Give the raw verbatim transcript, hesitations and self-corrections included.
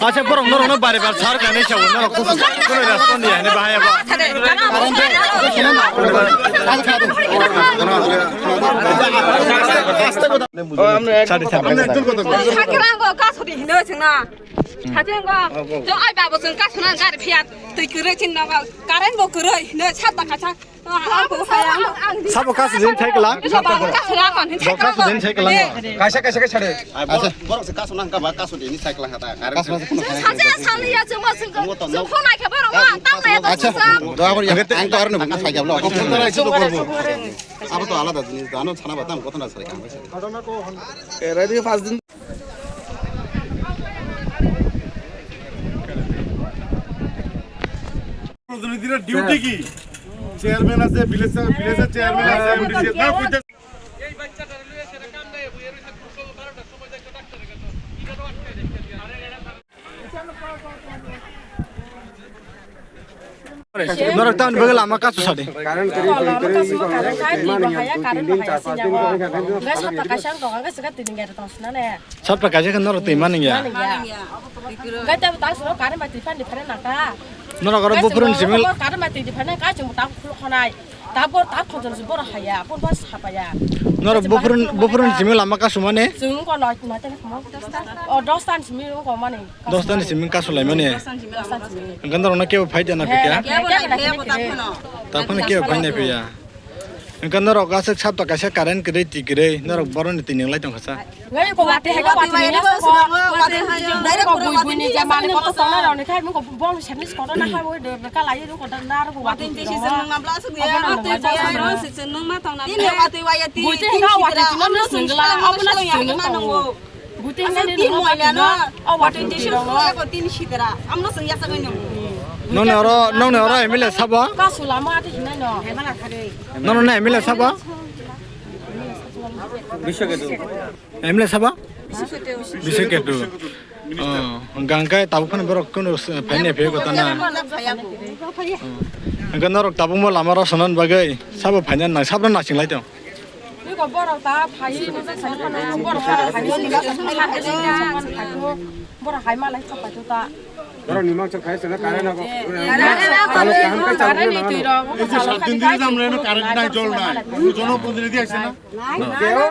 Acha borok norok no bare bar sar kani sa norok kusu kuno respond ya ne bahaya ba. Sakrango kasuri hino chengna. Hajengo. To ai babo cheng kasuna gari phiya. Twi kwrwi chin nogo. Current bo kwrwi hino sat taka sa. Sabo kasu din thai kala. Sabo kasu din thai kala. Kaisa, kaisa, kaisa de. Acha. Borok se kasu nang ka ba kasu din thai kala hata. Kasu nang kuno. Sacha sani ya chuma sung. Sung khona khe borok ma tang na ya. Acha. Doa kori ang to arno buku sai jablo. Abo to alada jinis dano sana batam kotona sari kang. Era di pas din. প্রতিনিধিরা ডিউটি কি? চেয়ারম্যান আছে, ভিলেজ, ভিলেজের চেয়ারম্যান আছে, এমডিসি আছে। না, কইতে Norok tamni bagwi lama kasu sadi. Lama kasu ma current hai, current bo haya, current bo haya sini. Enggak, sab tak kasih ang tong, enggak sekat tini enggak ada tong sana ne. Sab tak kasih kan norok twi mani ya. Mani ya. Enggak, tapi tak suruh current mati pan di pan nata. Norok oro bufurun simil. Current mati di pan ka chung tak khulok khonai. Tabor tak khonjon si bor haya, pun pas hapaya. Norok bufurun, bufurun simil lama kasu mane. Chung ko noi mate mo. O dos tan simil ko mane. Dos tan siming kasu lai mani. Dos tan siming. Engkan norok na kebo phai dana phikya. Kebo lai, kebo tak phano. Tak phano kebo phai na phiya. Engkan norok aswk sab ta kaisa current kwrwi twi kwrwi norok boroni twi ning lai tong kha sa. Ngai ko wate hai ko wate hai ko wate hai. Direct ko bui bui ni jamani ko to sona roni khai mo ko bol serni ko na khai mo de ka lai ko da na ko wate. Wate ti si sung ngam la sung ya. Wate ti ro si sung ma tong na. Ini wate waya ti. Bui ti ka wate ti no sung la. Abo na sung ma tong. Gute hinani tin moila no. Awa tin jisi ko tin sitera. Amno sengya sagai no. Nong ne oro, nong ne oro M L A sabo? Kasu lama ati hinai no. Nong ne M L A sabo? Biswa ketu. M L A sabo? Biswa ketu. Oh, gangkai tabuk phano borok kono phaine phe kota na. Engke norok tabuk mo lama ro sonan bagwi sabo phaina nang sabra nasing lai tong. Iko borok ta phai, borok ta phai, borok hai malai khapai ta. Borok ni mangsa khai sana kare na bo. Kare ni twi rok. Ei je sat din dhori jam reno current nai, jol nai. Kono jonoprotinithi aise na? Keo